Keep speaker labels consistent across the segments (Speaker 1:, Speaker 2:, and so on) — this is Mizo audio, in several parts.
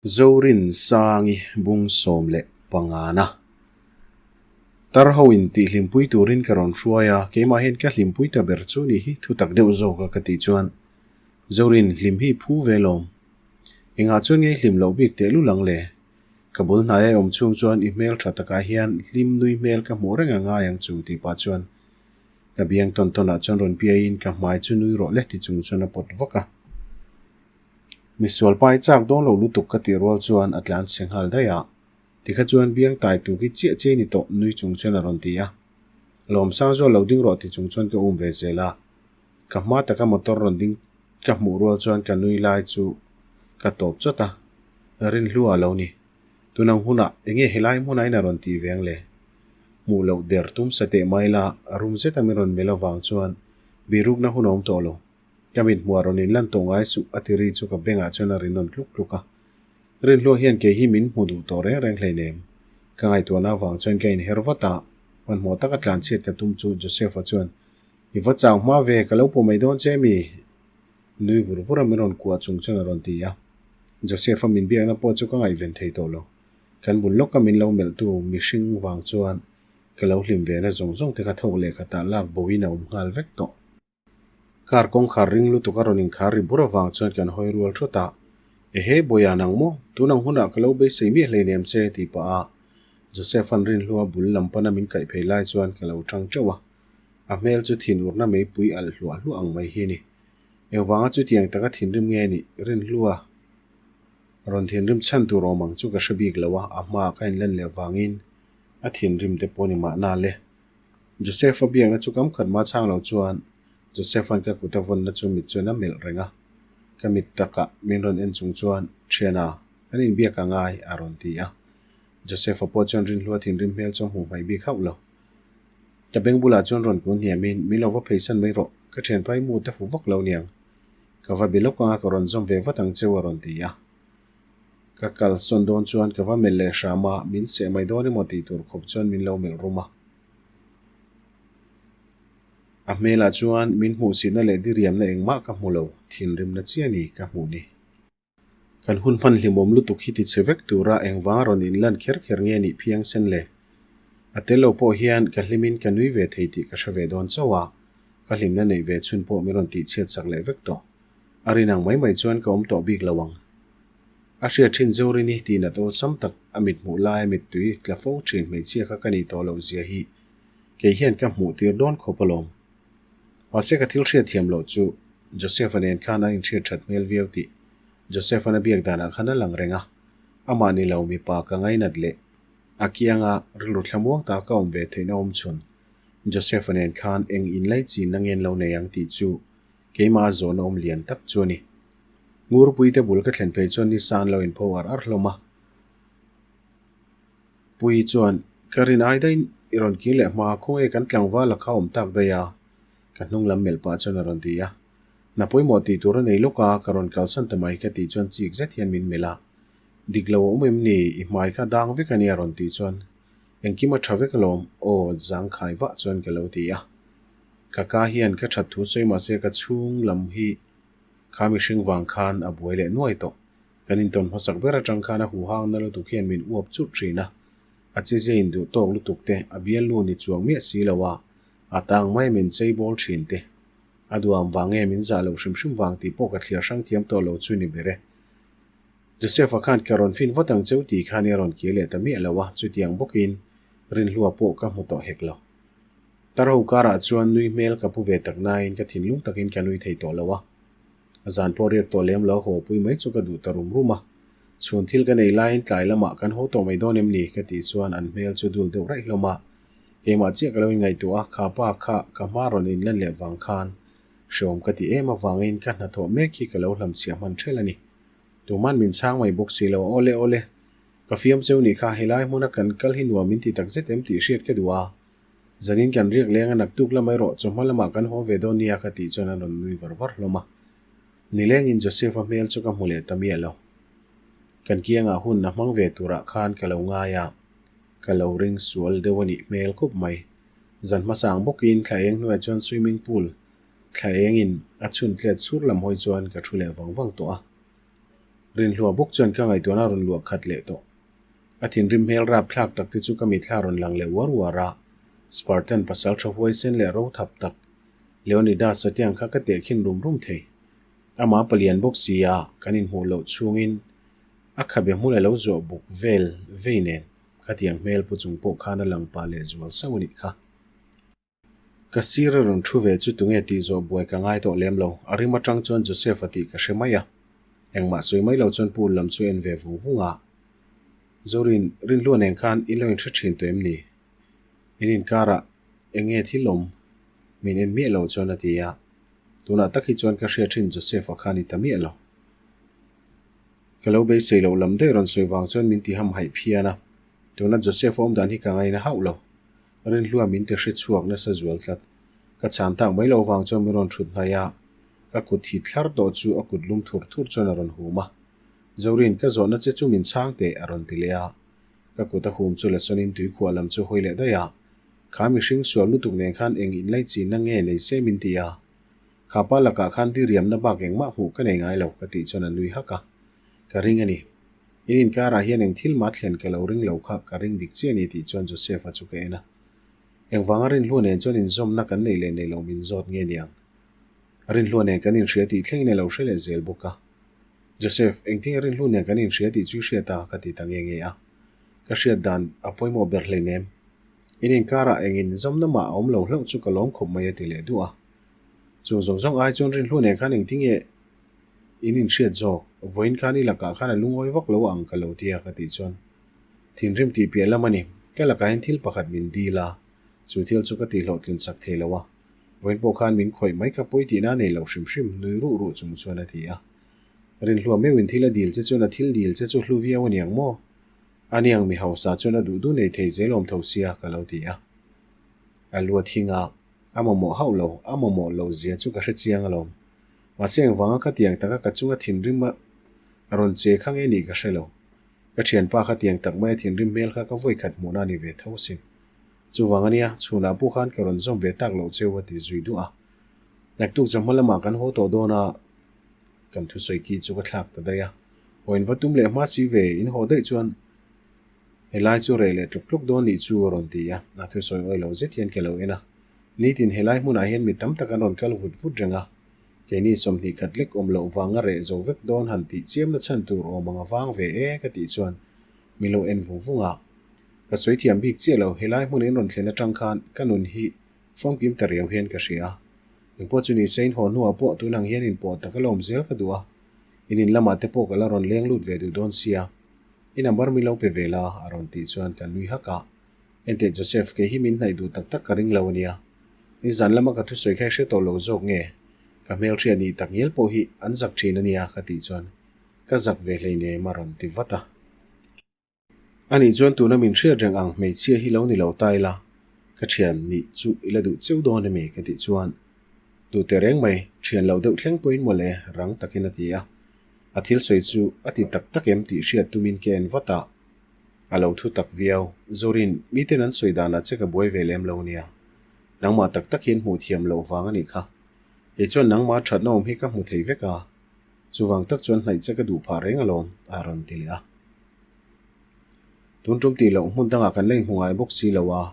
Speaker 1: Zorinsangi bung 15 na. Tar ho in tih hlimpui turin ka rawn hruai a, keimah hian ka hlimpui ta ber chu nih hi thutak deuh zawk a ka tih chuan Zorin hlim hi phu ve lawm. Engah chuan ngei hlim loh bik teh lul ang le? Ka bul hnai a awm chhung chuan i hmel tha takah hian hlim nui hmel ka hmuh reng a ngai ang chu tih pah chuan ka biang tawn tawnah chuan rawn piaiin ka hmai chu nui rawh le ti chung chuan a pawt vak a. Misual pa hi chak dawn lo lutuk ka tih rual chuan a tlan chhe nghal daih a, tikha chuan biang tai tur hi chiah chiah i ni tawh nui chung chuan a rawn ti a. Lawmsang zual lo ding rawh ti chung chuan ka um ve zel a, ka hma taka motor rawn ding ka hmuh rual chuan ka nui lai chu ka tawp chawt a, Rinhlu a lo ni. Tunang hunah enge helai hmunah in a rawn tih veng le? Hmuh loh der tum sa teh mai la, rum zeta min rawn melh avang chuan birukna hun a awm tawh lo. Ka mit hmuh a rawn inlan tawh ngai suh a ti ri chu ka bengah chuan a ri nawn tluk tluk a. Rinhlua hian kei hi min hmu duh tawh reng reng hleinem. Ka ngaihtuahna avang chuan ka inher vat a, hmanhmawh taka tlanchhiat ka tum chu Joseph-a chuan, I va chau hma ve, ka lo pawh mai dawn che mi? Nui vur vur a min rawn kuah chung chuan a rawn ti a. Joseph-a min biakna pawh chu ka ngaihven thei tawh lo. Kan bul lawka min lo melhtu mihring vang chuan ka lo hlim ve na zawng zawng te kha thawk leh khatah lak boin a awm nghal vek tawh. Car kawngkhar ring lutuk a rawn inkhar ri bur avang chuan kan hawi rual thawt a, Ehe, Bawiha nang maw? Tun ang hunah ka lo beisei miah hleinem che, tih pah a Joseph-a'n rinhlua bul lam pana min kaih phei lai chuan ka lo tang teuh a. A hmel chu thinurna meipui alh hluah hluah ang mai hi a ni. Engvanga chutiang taka thinrim nge nih rinhlua rawn thinrim chhan tur awm ang chu ka hre bik lo a, a hmaah ka inlan leh vangin a thinrim te pawh ni mahna le. Joseph-a biakna chu kam khat mah chhang lo chuan Joseph-a'n ka kut a vawnna chu mit chuan a melh reng a. Ka mit takah min rawn en chung chuan, Thiana, kan inbiak a ngai, a rawn ti a. Joseph-a pawh chuan rinhlua thinrim hmel chu a hmuh hmaih bik hauh lo. Ka beng bulah chuan rawn kun hniamin, Min lo va pheisan mai rawh, ka thianpa i mu te fu vak lo niang. Ka va bi lawk anga ka rawn zawm ve vat ang cheu, a rawn ti a. Ka kal sawn dawn chuan ka va melh leh hram a, min seh mai dawn emaw tih tur khawp chuan min lo melh rum a. A hmelah chuan min hmuhsitna leh diriamna engmah ka hmu lo, thinrimna chiah ni ka hmuh ni. Kan hun hman hlimawm lutuk hi tichhe vek tura engvanga rawn inlan kher kher nge nih phiang sen le? A tel lo pawh hian ka hlimin ka nui ve thei tih ka hre ve dawn chauh a, ka hlimna neih ve chhun pawh min rawn tihchhiat sak leh vek tawh. A rin ang mai mai chuan ka awm tawh bik lo ang. A hriat thin Zorini tih nat awlsam tak a mit hmuh laia mittui tla fo thin hmeichhia kha ka nih tawh loh zia hi kei hian ka hmuh tir dawn khawp alawm. Mahse ka thil hriat thiam loh chu Joseph-a nen khan an inhriat that hmel viau tih Joseph-a'n a biak danah khan a lang reng a, amah ni lo mipa ka ngainat leh a kianga rilru thlamuang ta ka awm ve theihna awm chhun Joseph-a nen khan eng inlaichinna ngen lo nei ang tih chu Keimah a zawhna awm lian tak chu a ni. Ngurpuite bul ka thlen phei chuan nisa an lo inpho ar ar hlawm a. Pui chuan, Ka rin ai daih i rawn kir leh hma, khawnge kan tlangval a kha awm tak daih a? Ka hnung lam melh pah chuan a rawn ti a. Hna pawimawh tih tur a nei lawk a, ka rawn kalsan ta mai ka tih chuan chik zet hian min melh a. Dik lo a awm em ni? I hmai kha dang vek a nia rawn tih chuan, Engkim a tha vek alawm, aw zangkhai vah chuan ka lo ti a. Ka ka hian ka that thu sawi mahse ka chhung lam hi kha mihring vang khan a buai leh nuai tawh. Kan intawn hmasak ber atang khan a huhang na lutuk hian min uap chut thin a. A chezia induh tawk lutuk te, a bialnu ni chuang miah si lo a, a tang mai min chei bawl thin te. A duam vang nge min zah loh hrim hrim vang tih pawh ka thliar hrang thiam tawh lo chu ni ber e. Joseph-a khan ka rawn fin vat ang cheu tih khan i rawn kir leh ta miah lo a, chutiang bawkin Rinhlua pawh ka hmu tawh hek lo. Tarho karah chuan nui hmel ka pu ve tak nain ka thinlung takin ka nui thei tawh lo a. A zan pawh riak tawh lem lo haw pui mai chu ka duh ta rum rum a. Chhun thil ka nei laiin tlai lamah kan haw tawh mai dawn em ni? ka tih chuan an hmel chu dul deuh raih hlawm a. Keimah chiah ka lo inngaihtuah a, kha pa kha ka hma rawn inlan leh vang khan hreawm ka ti em avangin ka hnathawh mek hi ka lo hlamchhiah hman ṭhelh a ni. Tuman min chhang mai bawk si lo, Awle awle, ka fiam cheu nih kha helai hmuna kan kal hi nuam min ti takzet em tih hriat ka duh a. Zanin kan riak leng a naktuk lam erawh chawhma lamah kan haw ve dawn nia ka tih chuan an rawn nui var var hlawm a. Nilengin Joseph-a hmel chu ka hmu leh ta miah lo. Kan kiangah hun a hmang ve turah khan ka lo ngai a, ka lo ring sual deuh a nih hmel khawp mai. Zan hmasa ang bawkin thla eng hnuaiah chuan swimming pool thla engin a chhun tlet chhur lam hawi chuan ka thu leh vang vang tawh a. Rinhlua bawk chuan ka ngaihtuahna a rawn luah khat leh tawh. A thinrim hmel rapthlak tak te chu ka mitthla a rawn lang leh uar uar a. Spartan pasal tha huaisen leh ro thap tak Leonidas-a te ang kha ka tehkhin rum rum thei. Amah palian bawk si a, kan inhmuh loh chhungin a khabe hmun a lo zuah buk vel vei nen khatiang hmel pu chung pawh khan a lang pah leh zual sauh a nih kha. Ka sir a rawn thu ve chu tunge tih zawh buai ka ngai tawh lem lo, a rim atang chuan Joseph-a tih ka hre mai a. Engmah sawi mai lo chuan pool lam chu en ve vung vung a. Zorin, Rinhlua nen khan in lo inhre thin tawh em ni? In inkarah eng nge thil awm? Min en miah lo chuan a ti a. Tunah tak hi chuan ka hria thin Joseph-a kha ni ta miah lo. Ka lo beisei loh lam daih rawn sawi vang chuan min ti hamhaih phian a. Tuna Joseph-a awm dan hi ka ngaina hauh lo. Rinhlua min ti hre chhuak nasa zual tlat. Ka chhan tak mai lo vang chuan min rawn thut hnaih a, ka kut hi thlar tawh chu a kut lum thur thur chuan a rawn hum a. Zorin, ka zawhna che chu min chhang teh, a rawn ti leh a. Ka kut a hum chu la sawnin tuikhuah lam chu hawi leh daih a. Kha mihring sual lutuk nen khan eng inlai chinna nge nei se min ti a. Kha pa lakah khan diriamna bak engmah hmuh ka nei ngai lo, ka tih chuan a nui hak a. Ka ring a ni. In inkarah hian eng thil mah thlen ka lo ring lo kha ka ring dik chiah a ni tih chuan Joseph-a chu ka en a. Engvanga Rinhlua nen chuan inzawmna kan neih leh neih loh min zawt nge niang? Rinhlua nen kan inhria tih thlengin a lo hre leh zel bawk a. Joseph, engtinge Rinhlua nen kan inhria tih chu i hriat a? ka ti ta nge nge a. Ka hriat dan a pawimawh ber hleinem. In inkarah eng inzawmna mah a awm lo hlauh chu ka lawm khawp mai a ti leh duh a. Chung zawng zawng ai chuan Rinhlua nen khan engtinge In inhriat zawk, vawiin khan i lakah khan a lungawi vak lo ang ka lo ti a ka tih chuan thinrim tih piah lam a ni. Ka lakah hian thil pakhat min dil a, chu thil chu ka tihhlawhtlin chak thei lo a, vawiin pawh khan min khawih mai ka pawi tihna a nei lo hrim hrim nui ruh ruh chung chuan a ti a. Rinhlua meuhin thil a dil che chuan a thil dil che chu hlu viau a niang maw? A niang mi hausa chuan a duh duh nei thei zel awm tho sia ka lo ti a. A lu a thing a, a mamawh hauh lo, a mamawh loh zia chu ka hre chiang alawm. Mahse engvanga ka tiang taka ka chunga thinrim a rawn che kha nge nih ka hre lo. Ka thianpa kha tiang tak maia thinrim hmel kha ka vawi khat hmuhna a ni ve tho asin. Chuvang ania, chhunah pawh khan ka rawn zawm ve tak loh cheu a ti zui duah a. Naktuk chawhma lamah kan haw tawh dawn a, kan thusawi ki chu ka thlak ta daih a. Haw in va tum leh hma si ve, in haw daih chuan helai chu reh leh tluk tluk dawn nih chu a rawn ti a, a thusawi awi lo zet hian ka lo en a. Nitin helai hmunah hian mi tam tak an rawn kal vut vut reng a, keini 20 khat lek awm loh vanga reh zo vek dawn han tih chiamna chhan tur awm ang a vang ve e ka tih chuan min lo en vung vung a. Ka sawi thiam bik chiah lo, helai hmun in rawn thlen atang khan ka nun hi fawmkim ta riau hian ka hria a. Engpawh chu ni se in haw hnuah pawh tun ang hian inpawh tak a lawm zel ka duh a, in in lamah te pawh ka la rawn leng lut ve duh dawn sia, i number min lo pe ve la a rawn tih chuan ka nui hak a. Enteh Joseph, kei hi min hnaih duh tak tak ka ring lo a nia. Nizan lama ka thusawi kha i hre tawh lo zawk nge? Ka hmelhriat nih tak ngial pawh hi an zak thin a nia ka tih chuan ka zak ve hleinem a rawn ti vat a. Anih chuan tuna min hriat reng ang hmeichhia hi lo ni lo ta ila, ka thian nih chu i la duh cheu dawn emi ka tih chuan duh teh reng mai, thian lo deuh thleng pawhin mawle rang takin a ti a. A thil sawi chu a ti tak tak em tih hriat tumin ka en vat a. A lo thu tak viau. Zorin, miten an sawi danah che ka buai ve lem lo nia. Nangmah tak tak hian hmuh thiam loh vang a nih kha. Kei chuan nangmah thatna awm hi ka hmu thei vek a. Chuvang tak chuan hnaih che ka duh phah reng alawm, a rawn ti leh a. Tun tum tih loh hmun dangah kan la inhmu ngai bawk si lo a.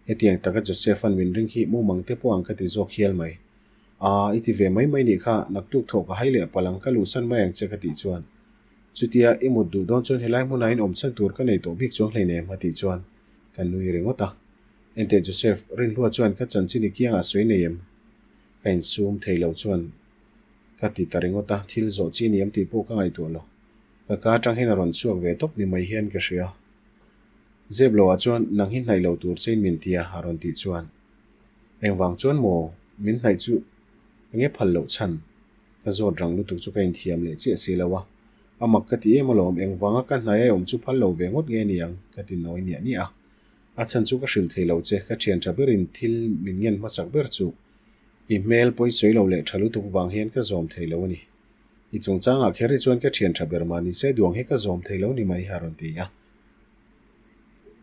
Speaker 1: Hetiang taka Joseph-a'n min ring hi mumang te pawh ang ka ti zawk hial mai. Aa, i ti ve mai mai nih kha, naktuk thawh ka hai leh palh ang ka luhsan mai ang che ka tih chuan. Chutia i mut duh dawn chuan helai hmunah in awm chhan tur ka nei tawh bik chuang hleinem a tih chuan ka nui ringawt a. Enteh Joseph, Rinhlua chuan ka chanchin i kiangah sawi nei em? Ka insum thei lo chuan ka ti ta ringawt a, thil zawh chi ni em tih pawh ka ngaihtuah lo. Ka ka atang hian a rawn chhuak ve tawp ni mai hian ka hria. Zep loah chuan nang hi hnaih lo tur chein min ti a a rawn tih chuan engvang chuan maw min hnaih chu enge phal loh chhan? Ka zawt rang lutuk chu ka inthiam leh chiah si lo a, a mak ka ti em alawm, engvanga ka hnai a awm chu phal lo ve ngawt nge ni ang ka ti nawi niah niah a. A chhan chu ka hrilh thei lo che, ka thian tha berin thil min ngen hmasak ber chu i hmel pawi sawi lo leh tha lutuk vang hian ka zawm thei lo a ni. I chungchangah kher hi chuan ka thian tha ber mah ni se duang hi ka zawm thei lo ni mai a rawn ti a.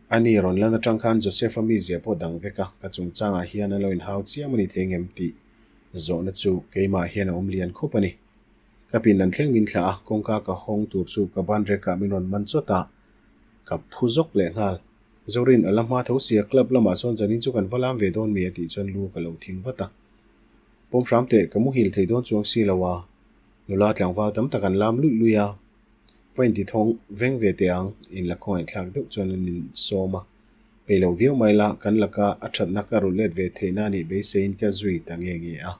Speaker 1: Ani rawn lan atang khan Joseph-a mizia pawh dang vek a, ka chungchangah hian a lo inhau chiam a ni thei ngem tih zawhna chu keimah hian a awm lian khawp a ni. Ka pindan thleng min thlah a, kawngka ka hawng tur chu ka ban rekah min rawn man chawt a, ka phu zawk leh nghal. Zorin a la hma tho sia, club lamah sawn zanin chu kan va lam ve dawn mi a tih chuan lu ka lo thing vat a. Pawm hram teh, ka muhil thei dawn chuang si lo a, nula tlangval tam tak an lam luih luih a. Va inti thawng veng ve teh ang, in la khawngaihthlak deuh chuan an in sawm a. Peih lo viau mai la, kan laka a thatna ka rulh let ve theihna a nih beiseiin ka zui ta nge nge a.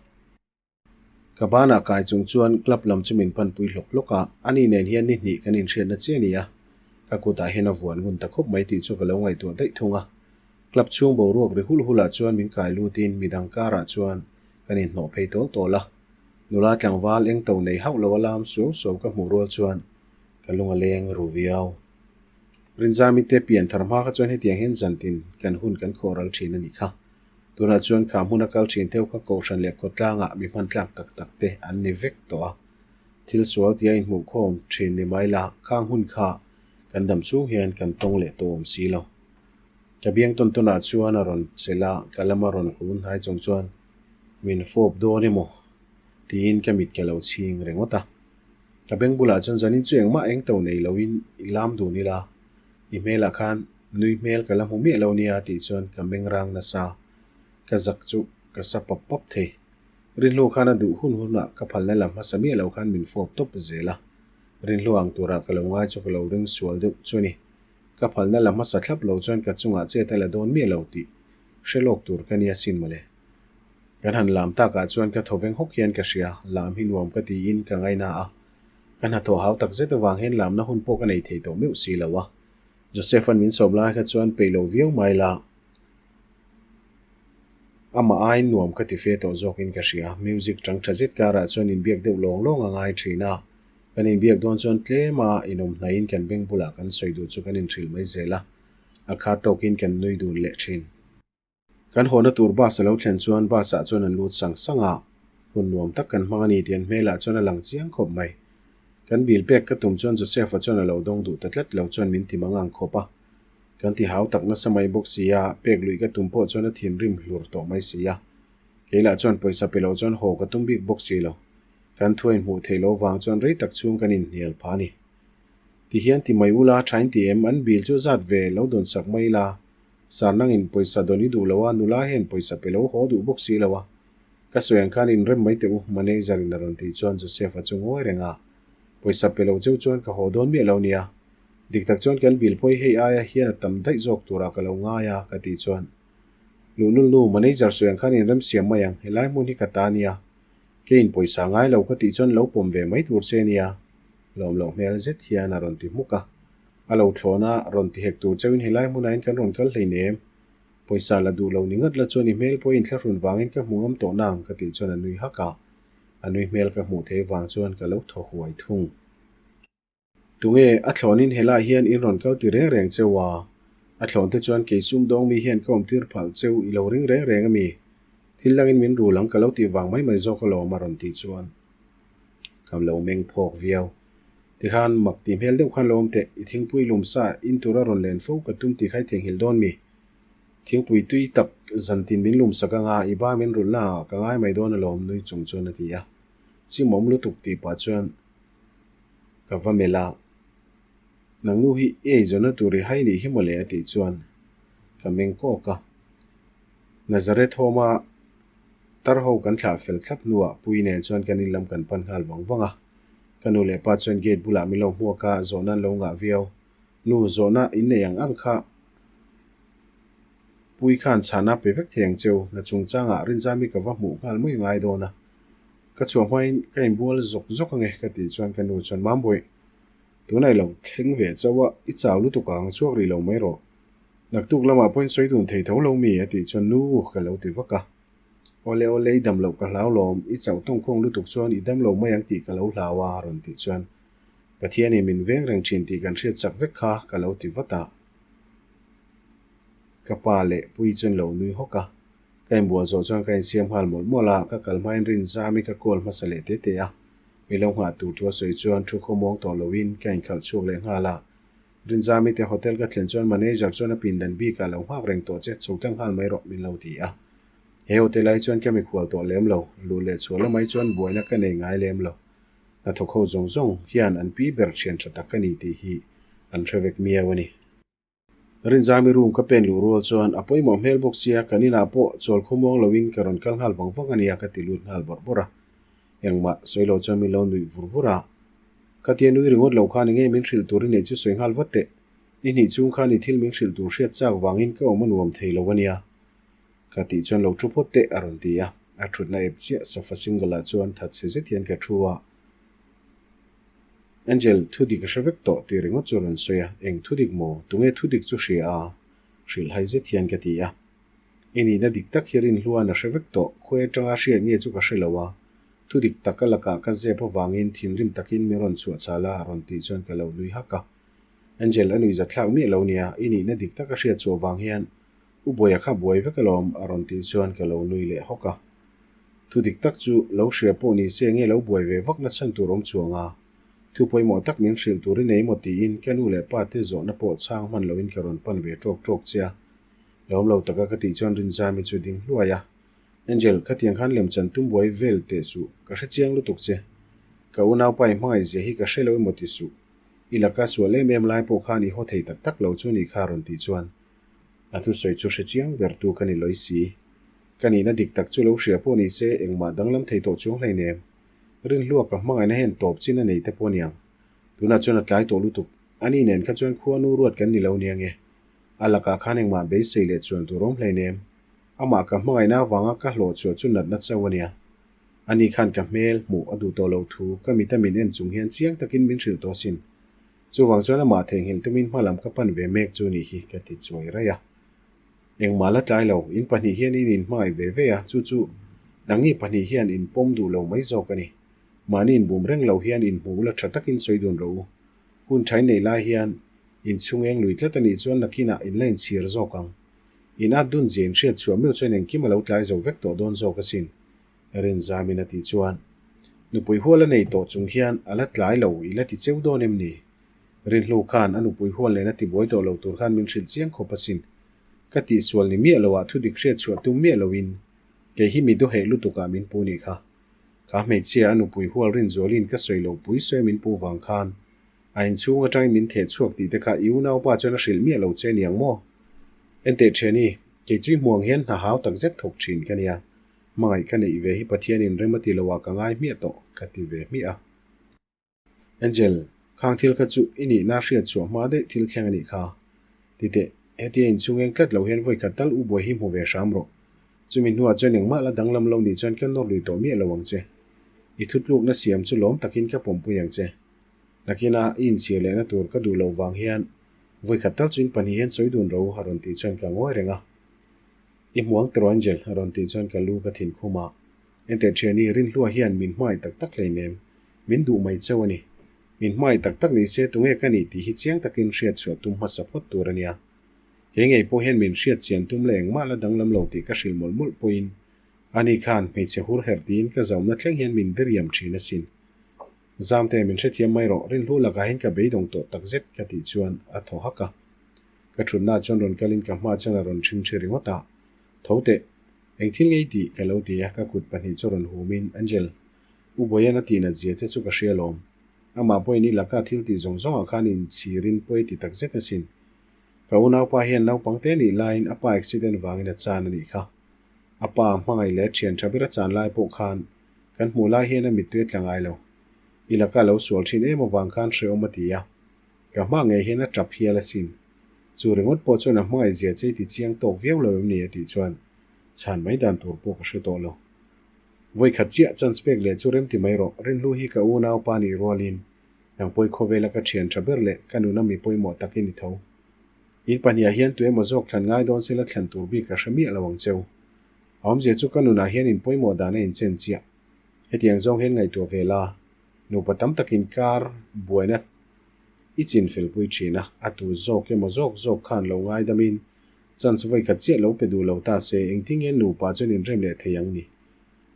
Speaker 1: Ka banah kai chung chuan club lam chu min panpui hlawk hlawk a, ani nen hian ni hnih kan inhriatna chiah a ni a, ka kutah hian a vuan ngun ta khawp mai tih chu ka lo ngaihtuah daih thung a. Club chhung boruak ri hul hulah chuan min kai lutin midang karah chuan kan inhnawh phei tawl tawl a. Nula tlangval eng to nei hauh lo a lam suau suau ka hmuh rual chuan ka lung a leng ru viau. Rinzami te pian thar hma kha chuan hetiang hian zantin kan hun kan khawh ral thin a nih kha. Tunah chuan kha hmuna kal thin theuh kha kohhran leh khawtlangah mi hman tlak tak tak te an ni vek tawh a. Thil sual tia inhmuhkhawm thin ni mai la, khang hun kha kan dam chhung hian kan tawng leh tawh awm si lo. Ka biang tawn tawnah chuan a rawn chelh a, ka lama rawn kun hnai chung chuan min fawp dawn emaw tiin ka mit ka lo chhing ringawt a. Ka beng bulah chuan zanin chu engmah eng to nei loin i lam dun ila, i hmelah khan nui hmel ka la hmu miah lo nia tih chuan ka meng rang nasa. Ka zak chu ka sa pawp pawp thei. Rinhlu khan a duh hun hunah ka phalna lam hmasa miah lo khan min fawp tawp zel a. Rinhlu ang turah ka lo ngai chu ka lo ring sual deuh chu a ni. Ka phalna la hmasa thlap lo chuan ka chungah chet a la dawn miah lo tih hre lawk tur ka nia sin mawle. Kan han lam takah chuan ka thaw veng hawk hian ka hria, lam hi nuam ka tiin ka ngaina a. Ka hnathawh hau tak zet avang hian lamna hun pawh ka nei thei tawh meuh si lo a. Joseph-a'n min sawm lai kha chuan peih lo viau mai la. Amah aiin nuam ka ti fe tawh zawkin ka hria. Music chang tha zet karah chuan inbiak deuh lawng lawng a ngai thin a. Kan inbiak dawn chuan tlema inawm hnaihin kan beng bulah kan sawi duh chu kan inhrilh mai zel a, a khat tawkin kan nui dun leh thin. Kan hawhna tur bus a lo thlen chuan bus ah chuan an lut sang sang a, hun nuam tak kan hmang a ni tih an hmelah chuan a lang chiang khawp mai. Kan bil pek ka tum chuan Joseph-a chuan a lo dawng duh ta tlat lo chuan min ti mang ang khawp a. Kan ti hau tak nasa mai bawk si a, pek luih ka tum pawh chuan a thinrim hlur tawh mai si a. Kei lah chuan pawisa pe lo chuan haw ka tum bik bawk si lo. Kan thu a inhmuh theih loh vang chuan rei tak chhung kan inhnial phah a ni. Ti hian ti mai ula, thain ti em, an bil chu zat ve lo dawn sak mai ila, Sar nangin pawisa dawn i duh lo a, nula hian pawisa pe lo haw duh bawk si lo a. Ka sawi ang khan inrem mai teh u, manager in a rawn tih chuan Joseph-a chu ngawi reng a. Pawisa pe lo cheu chuan ka haw dawn miah lo nia. Dik tak chuan kan bil pawh hi hei aia hian a tam daih zawk turah ka lo ngai a, ka tih chuan Luhlul nu, manager sawi ang khan inrem siam mai ang, helai hmun hi ka ta nia. Keiin pawisa ngai lo ka tih chuan lo pawm ve mai tur che nia. Lawm loh hmel zet hian a rawn ti hmuk a. A lo thlawn a, rawn ti hek tur chauhin helai hmunah hian kan rawn kal hleinem. Pawisa la duh lo ni ngat la chuan i hmel pawh i inthlahrun vangin ka hmu ngam tawh nang ka tih chuan a nui hak a. A nui hmel ka hmuh theih vang chuan ka lo thaw huai thung. Tunge a thlawnin helai hian in rawn kal ti reng reng cheu a? A thlawn te chuan kei sumdawng mi hian ka awmtir phalh cheu i lo ring reng reng a mi? Thil dangin min rul ang ka lo tih vang mai mai zawk alawm a rawn tih chuan ka lo meng phawk viau. Tikhan mak tih hmel deuh khan lo awm teh, i thingpui lum sa in tura rawn len fo ka tum tih kha i theihnghilh dawn mi? Thingpui tui tak zantin min lum sak anga i ba min rulh na ah ka ngai mai dawn alawm nui chung chuan a ti a. Chimawm lutuk tih pah chuan ka va melh a, Nang nu hi i eizawnna tur i hai nih hi mawle a tih chuan ka meng kawk a. Nazareth home a tar ho kan thlah fel thlap hnuah Pui nen chuan kan in lam kan pan nghal vang vang a. Ka nu leh pa chuan gate bulah min lo hmuak a, zawhna an lo ngah viau. Nu, zawhna in nei ang ang kha Pui khan chhana pe vek thei ang cheu, na chungchangah Rinzami ka va hmuh nghal mai ngai dawn a. Ka chhuah hmain ka inbual zawk zawk ange ka tih chuan ka nu chuan Mambawi, tunah i lo thleng ve chauh a, i chau lutuk ang, chhuak rih lo mai rawh. Naktuk lamah pawhin sawi dun thei tho lo mi a tih chuan nu ka lo ti vak a. Awle awle i dam loh ka hlau lawm, i chauh tawngkhawng lutuk chuan i dam lo mai ang tih ka lo hlau a a rawn tih chuan Pathianin min veng reng thin tih kan hriat chak vek kha ka lo ti vat a. Ka pa leh Pui chuan lo nui hawk a. Ka inbual zawh chuan ka insiam nghal mawlh mawlh a, ka kal hmain Rinzami ka call hmasa leh te te a. Mi lo nghah tur thu a sawi chuan thu khawmuang tawh loin ka inkhalh chhuak leh nghal a. Rinzami te hotel ka thlen chuan manager chuan a pindan bikah lo nghak reng tawh che, chho tlang nghal mai rawh min lo ti a. He hotel ah hi chuan ka mikhual tawh lem lo, luh leh chhuah lamah hi chuan buaina ka nei ngai lem lo. Hnathawk ho zawng zawng hian an pi ber thian tha tak ka ni tih hi an hre vek miau a ni. Rinzami room ka pen luh rual chuan a pawimawh hmel bawk sia kan inah pawh chawl khawmuang loin ka rawn kal nghal vang vang a nia ka ti lut nghal bawrh bawrh a. Engmah sawi lo chuan min lo nuih vur vur a. Ka tia nui ringawt lo khan enge min hrilh tur i neih chu sawi nghal vat teh. Ni hnih chung khan i thil min hrilh tur hriat chak vangin ka awm a nuam thei lo a nia. Ka tih chuan lo thu phawt teh a rawn ti a. A thutna ep chiah sofa single ah chuan that chhe zet hian ka thu a. Angel, thu dik a hre vek tawh tih ringawt chu a rawn sawi a, eng thu dik maw? Tunge thu dik chu hria a? Hrilh hai zet hian ka ti a. I nihna dik tak hi Rinhlua'n a hre vek tawh, khawi atanga hriat nge chu ka hre lo a, thu dik tak a lakah ka zep avangin thinrim takin min rawn chhuah chhal a, a rawn tih chuan ka lo nui hak a. Angel, a nuihzat thlak miah lo nia, i nihna dik tak a hriat chhuah vang hian U Buaia kha buai vek alawm, a rawn tih chuan ka lo nui leh hawk a. Thu dik tak chu lo hria pawh ni se nge lo buai ve vak na chhan tur awm chuang a. Thu pawimawh tak min hrilh tur i nei maw tiin ka nu leh pa te zawhna pawh chhang hman loin ka rawn pan ve ṭawk ṭawk che a. Lawm lo taka ka tih chuan Rinzami chu ding hluai a. Angel, khatiang khan lemchan tum buai vel teh suh, ka hre chiang lutuk che. Ka unaupa i hmangaih zia hi ka hre lo emaw ti suh. I laka sual em em lai pawh khan i haw thei tak tak lo chu ni kha rawn tih chuan A thusawi chu hre chiang ber tu ka ni lawi si. Ka nihna dik tak chu lo hria pawh ni se engmah danglam thei tawh chuang hleinem. Rinhlua ka hmangaihna hian tawp chin a nei te pawh niang. Tunah chuan a tlai tawh lutuk. Ani nen kha chuan khua nu ruat kan ni lo nia nge. A lakah khan engmah beisei leh chuan tur awm hleinem. Amah ka hmangaihna avanga ka hlawh chhuah chu natna chauh a nia. Ani khan ka hmel hmuh a duh tawh lo thu ka mita min en chung hian chiang takin min hrilh tawh asin. Chuvang chuan amah theihnghilh tumin hmalam ka pan ve mek chu nih hi ka ti chuai raih a. Engmah la tlai lo, in pahnih hian in inhmangaih ve ve a, chu chu nangni pahnih hian in pawm duh lo mai zawk a ni. Mahni inbum reng lo hian inhmu ula tha takin sawi dun rawh u. Hun tha in neih lai hian in chhung eng lui tlat a nih chuan nakinah in la inchhir zawk ang. In at dun zia in hriat chhuah meuh chuan engkim a lo tlai zo vek tawh dawn zawk asin. Rinzamin a tih chuan, Nupui hual a nei tawh chung hian a la tlai lo, i la ti cheu dawn em ni? Rinhlu khan a nupui hual nen a ti buai tawh lo tur khan min hrilh chiang khawp asin. Ka tihsual ni miah loah thu dik hriat chhuah tum miah loin kei hi mi dawheh lutukah min pu nih kha. Kha hmeichhia a nupui hual Rinzualin ka sawi lo pui sawi min pu vang khan a inchhung atangin min theh chhuak tih te kha i unaupa chuan a hrilh miah lo che niang maw? Enteh thiani, kei chu i hmuang hian hna hau tak zet thawk thin ka nia. Hmangaih ka neih ve hi Pathianin rem a ti lo a ka ngai hmiah tawh ka ti ve hmiah a. Angel, khang thil kha chu i nihna hriat chhuah hma daih thil thleng a nih kha. Ti teh, hetia inchhung eng tlat lo hian vawi khat tal u buai hi hmu ve hram rawh. Chumi hnuah chuan engmah la danglam lo nih chuan ka nawr lui tawh miah lo ang che. I thutlukna siam chu lawm takin ka pawmpui ang che. Nakina i inchhir lehna tur ka duh loh vang hian vawi khat tal chu in pahnih hian sawi dun ro a rawn tih chuan ka ngawi reng a. I hmuang tawh Angel a rawn tih chuan ka lu ka thin khum a. Enteh thiani Rinhlua hian min hmangaih tak tak hleinem. Min duh mai chauh a ni. Min hmangaih tak tak ni se tunge ka nih tih hi chiang takin hriat chhuah tum hmasa phawt tur a nia. He ngei pawh hian min hriat chian tum leh engmah la danglam lo tih ka hrilh mawlh mawlh pawhin ani khan hmeichhe hur herh tiin ka zaumna thleng hian min diriam thin asin. Zamte min hrethiam mai rawh, Rinhlu lakah hian ka beidawng tawh takzet ka tih chuan a thaw hak a. Ka thutna chuan rawn kalin ka hma chuan a rawn ṭhingṭhi ringawt a. Tho teh, eng thil ngei tih ka lo ti a, ka kut pahnih chu rawn humin, Angel, U Bawian a tihnat zia che chu ka hria lawm. Amah pawhin i laka thil tih zawng zawngah khan inchhirin pawi ti tak zet asin. Ka unaupa hian naupang te nih laiin a pa accident vangin a chan a nih kha. A pa hmangaih leh a thian tha ber a chan lai pawh khan kan hmuh lai hian a mittui a tla ngai lo. I laka lo sual thin em avang khan hrehawm a ti a. Ka hma ngei hian a tap hial asin. Chu ringawt pawh chuan a hmangaih zia che i ti chiang tawk viau lo em ni a tih chuan chhan mai dan tur pawh ka hre tawh lo. Vawi khat chiah chance pek leh chu remti mai rawh, Rinhlu hi ka unau pa nih rualin nang pawi khawvela ka thian tha ber leh ka nuna mi pawimawh tak i ni tho. In pahniah hian tu emaw zawk thlan ngai dawn sela thlan tur bik ka hre miah lo ang cheu. A awmzia chu ka nunah hian in pawimawh dan a inchen chiah. Hetiang zawng hian ngaihtuah ve la, nupa tam takin kar buaina i chin felpui thin a, a tu zawk emaw zawk zawk khan lo ngaidamin chance vawi khat chiah lo pe duh lo ta se engtin nge nupa chuan inrem leh thei ang ni?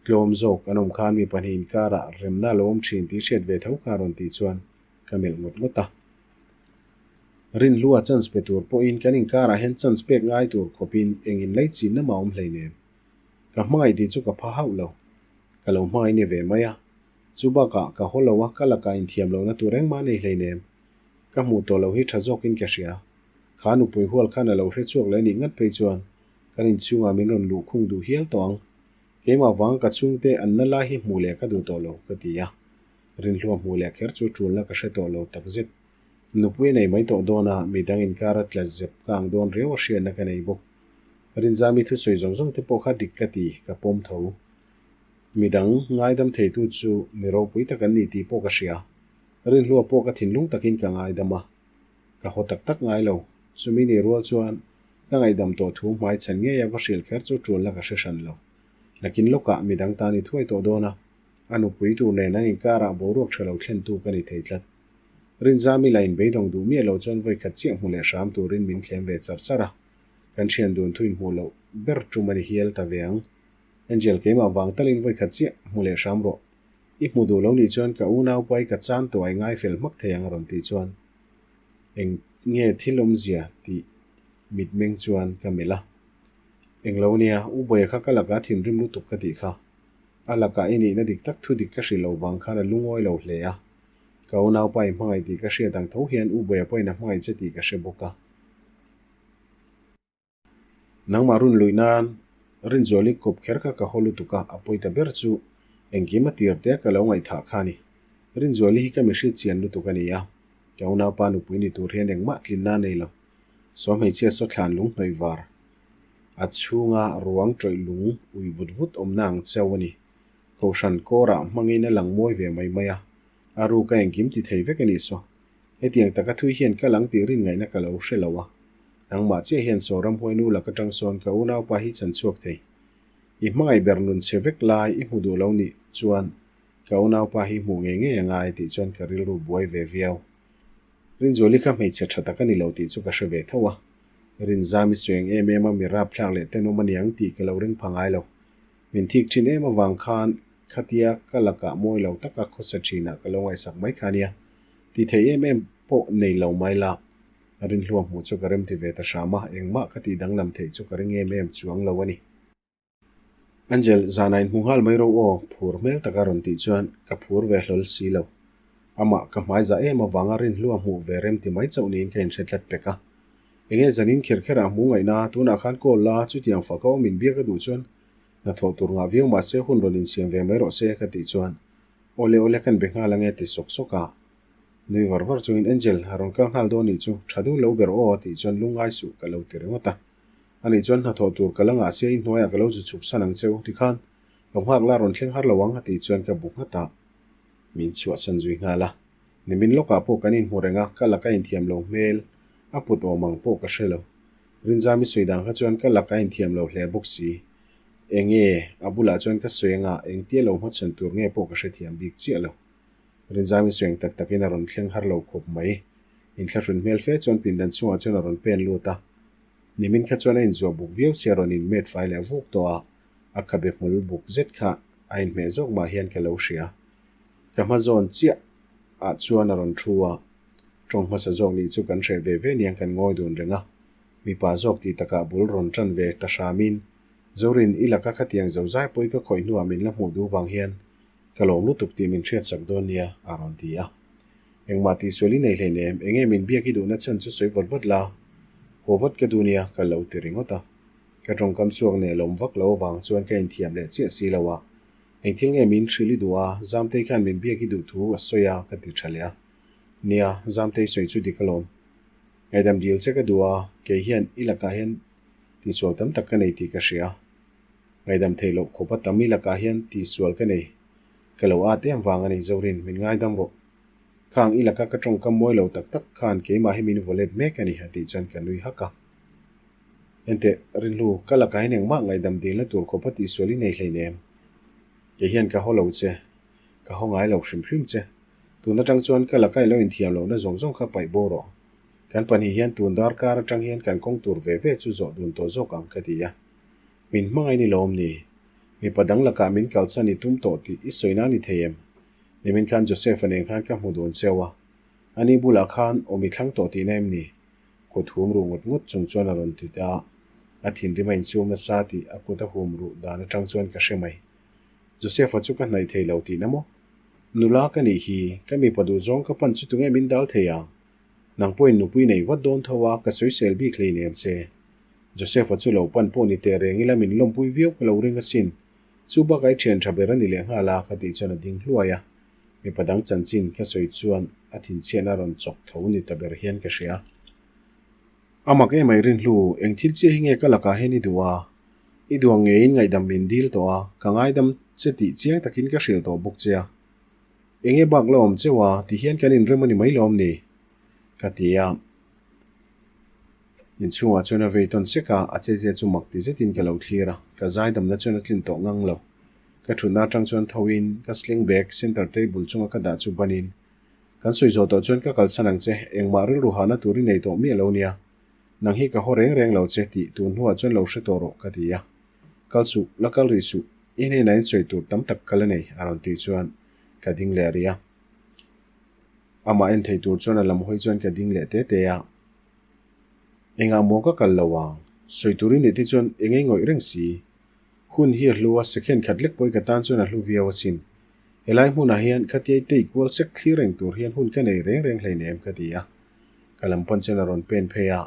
Speaker 1: Tlawm zawk an awm khan mi pahnih inkarah remna a lo awm thin tih hriat ve tho kha rawn tih chuan ka melh ngawt ngawt a. Rinhlua chance pe tur pawhin kan inkarah hian chance pek ngai tur khawpin eng inlei chinna mah awm hleinem. Ka hmangaih tih chu ka pha hauh lo. Ka lo hmangaih ni ve mai a. Chu bakah ka haw lo a, ka lakah inthiam lohna tur engmah nei hleinem. Ka hmuh tawh loh hi tha zawkin ka hria. Kha nupui hual khan a lo hre chhuak leh anih ngat phei chuan kan inchhungah min rawn luh khung duh hial tawh ang. Keimah vanga ka chhungte an na lai hi hmuh leh ka duh tawh lo, ka ti a. Rinhlua hmuh leh kher chu tulna ka hre tawh lo takzet. Nupui a nei mai tawh dawn a, midang inkar a tla zep ka ang dawn riau a hriatna ka nei bawk. Rinzami thusawi zawng zawng te pawh kha dik ka ti, ka pawm tho. Midang ngaidam theitu chu mi ropui tak an ni tih pawh ka hria. Rinhlua pawh ka thinlung takin ka ngaidam a, ka haw tak tak ngai lo. Chumi ni rual chuan ka ngaihdam tawh thu hmai chhan ngei a va hrilh kher chu tulna ka hre hran lo. Nakin lawkah midang tan i thuai tawh dawn a, a nupui tur nen an inkarah boruak tha lo thlentu ka ni thei tlat. Rinzami la inbeidawng duh miah lo chuan vawikhat chiah hmu leh hram turin min thlem ve char char a, kan thian dun thu inhmuh loh ber tum a ni hial ta ve ang. Angel keimah vang talin vawikhat chiah hmu leh hram rawh. I hmu duh lo nih chuan ka unau pai ka chan tawh ai ngai fel hmak thei ang a rawn tih chuan eng nge thil awmzia tih mitmeng chuan ka melh a. Englo nia, U Bawia kha ka lakah thinrim lutuk ka tih kha. A lakah i nihna dik tak thu dik ka hrilh lo vang khan a lungawi lo hle a. Ka unaupa i hmangaih tih ka hriat ang tho hian U Bawia pawhin a hmangaih che tih ka hre bawk a. Nangmah run luih nan Rinzuali kawp kher kha ka haw lutuk a, a pawi ta ber chu engkim a tir te ka lo ngaihthah kha a ni. Rinzuali hi ka mihriat chian lutuk a ni a, ka unaupa nupui ni tur hian engmah tlinna a nei lo. Saw hmeichhia saw thlan lung hnawih var, a chhunga ruang tawih lung ui vut vut awmna ang cheu a ni. Kohhran kawrah hmangin a lang mawi ve mai mai a, a ruka engkim ti thei vek a nih saw. Hetiang taka thui hian ka lang tih rin ngaihna ka lo hre lo a, nangmah chiah hian saw ramhuai nu lak atang sawn ka unaupa hi chan chhuak thei. I hmangaih ber nun chhe vek lai i hmu duh lo nih chuan ka unaupa hi hmuh ngei ngei a ngai tih chuan ka rilru buai ve viau. Rinzuali kha hmeichhe tha tak a ni lo tih chu ka hre ve tho a, Rinzami sueng em em a mi rapthlak leh tenawm a niang tih ka lo ring pha ngai lo. Min thik thin em avang khan khatia ka lakah mawi lo taka khawsa thinah ka lo ngaihsak mai kha nia. Ti thei em em pawh nei lo mai la. Rinhlua hmuh chu ka rem ti ve ta hram a, engmah ka tih danglam theih chu ka ring em em chuang lo a ni. Angel, zanah inhmu nghal mai ro aw, phur hmel taka rawn tih chuan ka phur ve hlawl si lo. Amah ka hmai zah em avanga Rinhlua hmuh ve rem ti mai chauh niin ka inhre tlat pek a. Enge zanin kher kherah hmu ngaihna, tunah khan call la, chutiang faka awm inbiak a duh chuan hnathawh tur ngah viau mahse hun rawn insiam ve mai rawh se ka tih chuan Awle awle kan be nghal ange ti sawk sawk a. Nui var var chungin Angel a rawn kal nghal dawn nih chu tha dun lo ber aw tih chuan lungngai suh ka lo ti ringawt a. Ani chuan hnathawh tur ka la ngah sia i hnuaiah ka lo zu chhuk san ang cheu tikhan lo nghak la rawn thleng har lo ang a tih chuan ka bu nghat a. Min chhuahsan zui nghal a. Nimin lawkah pawh kan inhmu reng a, ka laka inthiam lo hmel a put awm ang pawh ka hre lo. Rinzami sawi dan kha chuan ka laka inthiam lo hle bawk si. Enge a bulah chuan ka sawi anga engtia lo hmachhawn tur nge pawh ka hrethiam bik chiah lo. Rinzami sawi ang tak takin a rawn thleng har lo khawp mai. Inthlahrun hmel fe chuan pindan chungah chuan a rawn pen lut a. Nimin kha chuan a inzuah buk viau sia rawn inmet fai leh vuk tawh a, a khabe hmul buk zet kha a inhmeh zawk mah hian ka lo hria. Ka hma zawn chiah ah chuan a rawn thu a, tawng hmasa zawk nih chu kan hreh ve ve niang kan ngawi dun reng a. Mipa zawk tih takah bul rawn tan ve ta hramin, Zorin i laka khatiang zo zai pawi ka khawih hnuah min la hmuh duh vang hian ka lawm lutuk tih min hriatsak dawn nia a rawn ti a. Engmah tihsual i nei hleinem, enge min biak i duhna chhan chu sawi vawt vawt la, haw vawt ka duh nia ka lo ti ringawt a. Ka tawngkam chhuak neh lawm vak lo avang chuan ka inthiam leh chiah si lo a. Eng thil nge min hrilh i duh a, Zamtei khan min biak i duh thu a sawi a ka ti tha leh a. Nia, Zamtei sawi chu dik alawm. Ngaihdam dil che ka duh a, kei hian i lakah hian tihsual tam tak ka nei tih ka hria. Ngaihdam theih loh khawpa tam i lakah hian tihsual ka nei. Ka lo at em vang a ni Zorin, min ngaidam rawh. Khang i laka ka tawngkam mawi lo tak tak khan keimah hi min vaw let mek a ni a tih chuan ka nui hak a. Enteh, Rinhlu, ka lakah hian engmah ngaihdam dilna tur khawpa tihsual i nei hleinem. Kei hian ka haw lo che. Ka haw ngai lo hrim hrim che. Tun atang chuan ka laka i lo inthiam lohna zawng zawng kha paih bo rawh. Kan pahnih hian tun darkar atang hian kan kawng tur ve ve chu zawh dun tawh zawk ang ka ti a. Min hmangaih ni lawm ni? Mipa dang lakah min kalsan i tum tawh tih i sawi na ni thei em? Nimin khan Joseph-a nen khan ka hmu dun cheu a. Ani bulah khan awm i thlang tawh tihna em ni? Kut hum ruh ngut ngut chung chuan a rawn ti ta. A thinrim a inchhum nasa tih a kut a hum ruh dan atang chuan ka hre mai. Joseph-a chu ka hnaih thei lo tihna maw? Nula ka nih hi, ka mipa duhzawng ka pan chu tunge min dal thei ang? Nang pawhin nupui nei vat dawn tho a, ka sawisel bik hleinem che. Joseph-a chu lo pan pawh ni teh reng ila min lawmpui viau ka lo ring asin. Chu bakah i thian tha ber a ni leh nghal a, ka tih chuan a ding hluai a. Mipa dang chanchin ka sawi chuan a thinchhiatna rawn chawk tho ni ta ber hian ka hria. A mak em mai rinhlu, eng thil chiah hi nge ka lakah hian i duh a? I duh ang ngeiin ngaihdam min dil tawh a, ka ngaidam che tih chiang takin ka hrilh tawh bawk che a. Enge bak la awm cheu a, ti hian kan inrem a ni mai lawm ni? Ka ti a. Inchhungah chuan a vei tawn sek a, a che zia chu mak ti zetin ka lo thlir a, ka zaidamna chuan a tlin tawh ngang lo. Ka thutna atang chuan thoin ka sling bag center table chunga ka dah chu banin, Kan sawi zawh tawh chuan ka kalsan ang che, engmah rilru hahna tur i nei tawh miah lo nia. Nang hi ka haw reng reng lo che tih tun hnuah chuan lo hre tawh rawh ka ti a. Kal suh, la kal rih suh, i hnenah in sawi tur tam tak ka la nei a rawn tih chuan ka ding leh rih a. Amah en thei tur chuan a lam hawi chuan ka ding leh te te a. Engah maw ka kal lo ang? Sawi tur i nih te chuan eng ei ngawih reng si. Hun hi a hlu a, second khat lek pawh i ka tan chuan a hlu viau asin. Helai hmunah hian khatia i tei kual sek thlir reng tur hian hun ka nei reng reng hleinem ka ti a. Ka lam pawn chuan a rawn pen phei a,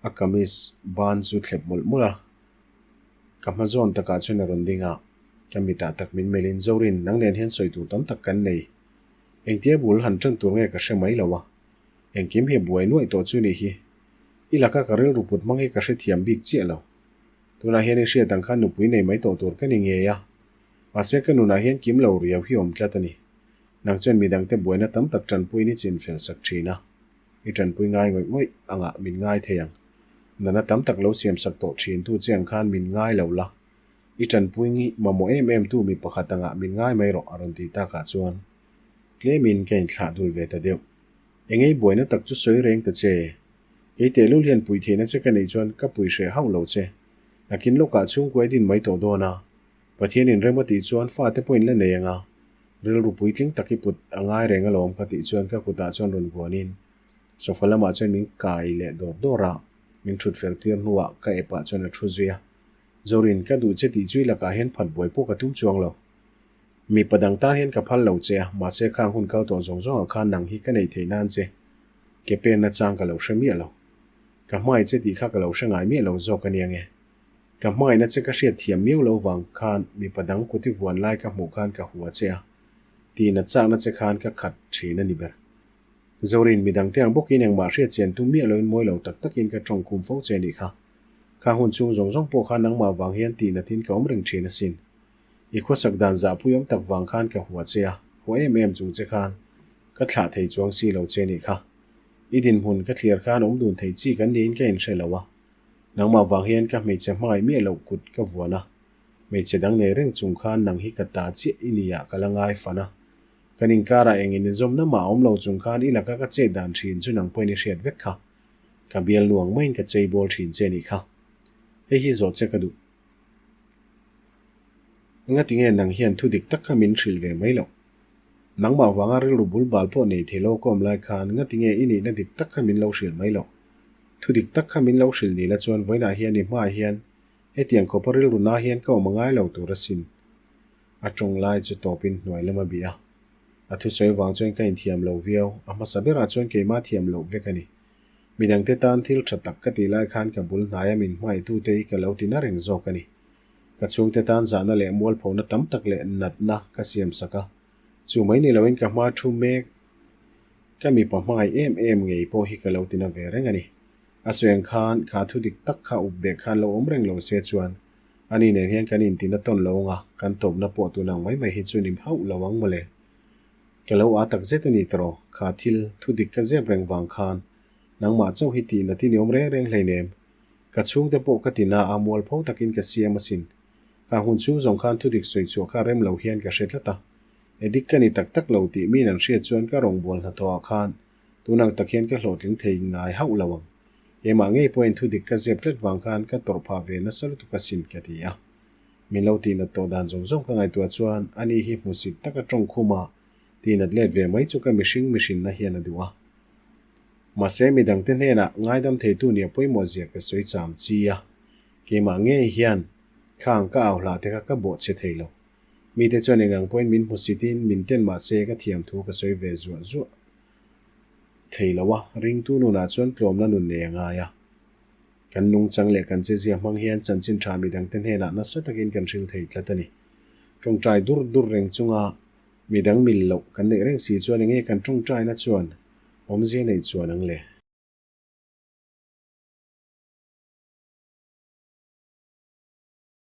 Speaker 1: a kamis ban chu thlep mawlh mawlh a. Ka hma zawn takah chuan a rawn ding a, ka mitah tak min melhin Zorin nang nen hian sawi tur tam tak kan nei. Engtia bul han tan tur nge ka hre mai lo a. Engkim hi a buai nuaih tawh chu nih hi. I laka ka rilru put hmang hi ka hrethiam bik chiah lo. Tunah hian i hriat ang khan nupui nei mai tawh tur ka ni ngei a. Mahse ka nunah hian kim lo riau hi awm tlat a ni. Nang chuan midangte buaina tam tak tanpuiin i chin fel sak thin a. I tanpui ngai ngawih ngawih angah min ngai thei ang. Nana tam tak lo siam sak tawh thin tu che ang khan min ngai lo la. I tanpui ngi mamawh em em tu mi pakhat angah min ngai mai rawh a rawn ti takah chuan tlemin ka inthlah dul ve ta deuh. Engei buaina tak chu sawi reng ta che. Kei tehlul hian pui theihna che ka neih chuan ka pui hreh hauh lo che. Nakin lawkah chhungkuai din mai tawh dawn a. Pathianin rem a tih chuan fate pawhin la nei anga rilru puitling tak i put a ngai reng alawm ka tih chuan ka kutah chuan rawn vuanin sofa lamah chuan min kai leh dawr dawr a, min thut fel tir hnuah ka epah chuan a thu zui a. Zorin, ka duh che tih chu i lakah hian phat buai pawh ka tum chuang lo. Mipa dang tan hian ka phal lo che a, mahse khang hun kal tawh zawng zawngah khan nang hi ka neih theih nan che ke penna chang ka lo hre miah lo. Ka hmangaih che tih kha ka lo hre ngai miah lo zawk a nia nge. Ka hmangaihna che ka hriat thiam miau lo vang khan mipa dang kut i vuan lai ka hmuh khan ka hua che a, tihna chakna che khan ka khat thin a ni ber. Zorin, midang te ang bawkin engmah hriat chian tum miah loin mawi lo tak takin ka tawng khum fo che nih kha. Kha hun chhung zawng zawng pawh khan nangmah vang hian tihnatin ka awm reng thin asin. I khawsak dan zahpui awm tak vang khan ka hua che a, hua em em chung che khan ka thlah thei chuang si lo che nih kha. I dinhmun ka thliar khan awm dun thei chi kan niin ka inhre lo a. Nangmah vang hian ka hmeichhe hmangaih miah loh kut ka vuan a, hmeichhe dang nei reng chung khan nang hi ka ta chiah i nia ka la ngai fan a. Kan inkarah eng inizawmna mah a awm lo chung khan i laka ka chet dan thin chu nang pawhin i hriat vek kha. Ka bial nuang maiin ka chei bawl thin che nih kha. Hei hi zawh che ka duh. Engati nge nang hian thu dik tak kha min hrilh ve mai loh? Nangmah vanga rilru bul bal pawh nei thei lo ka awm lai khan ngati nge i nihna dik tak kha min lo hrilh mai loh? Thu dik tak kha min lo hrilh ni la chuan vawiinah hian i hmaah hian hetiang khawpa rilru na hian ka awm a ngai lo tur asin. A tawng lai chu tawpin hnuai lam a bih a. A thusawi vang chuan ka inthiam lo viau, a hmasa berah chuan keimah thiam loh vek a ni. Midangte tan thil tha tak ka tih lai khan ka bul hnaia min hmaihtute hi ka lo ti na reng zawk a ni. Ka chhungte tan zahna leh mualphona tam tak leh natna ka siam sak a, chu mai ni loin ka hma thu mek ka mipa hmangaih em em ngei pawh hi ka lo ti na ve reng a ni. A sawi ang khan kha thu dik tak kha up beh khan lo awm reng lo se chuan ani nen hian kan intina tawn lo ang a, kan tawpna pawh tun ang mai mai hi chu ni hauh lo ang mawle. Ka lo aa tak zet a ni tawh, kha thil thu dik ka zep reng vang khan nangmah chauh hi tih nat i ni awm reng reng hleinem. Ka chhungte pawh ka ti na a, mualpho takin ka siam asin. Kha hun chhung zawng khan thudik sawi chhuah kha rem lo hian ka hre tlat a. Edik ka ni tak tak lo tih min an hriat chuan ka rawngbâwl hnathawhah khan tunang tak hian ka hlawhtling thei ngai hauh lo ang. Keimah ngei pawhin thudik ka zep tlat vang khan ka tawrh phah ve nasa lutuk asin ka ti a. Min lo tihnat tawh dan zawng zawng ka ngaihtuah chuan ani hi hmusit taka tawng khuma tihnat let ve mai chu ka mihring mihrinna hian a duh a. Mahse midangte hnenah ngaidam theitu nia pawimawh zia ka sawi cham chi a, keimah ngei hian khang ka au hlah te kha ka bawh chhe thei lo. Mite chuan engang pawhin min hmusitin min ten mah se ka thiam thu ka sawi ve zuah zuah thei lo a, ringtu nunah chuan tlawmna nun nei a ngai a. Kan nungchang leh kan chezia hmang hian chanchin tha midangte hnenah nasa takin kan hril thei tlat a ni. Tawngtai dur dur reng chunga midang mil loh kan neih reng si chuan enge kan tawngtaina chuan awmzia neih chuan ang le?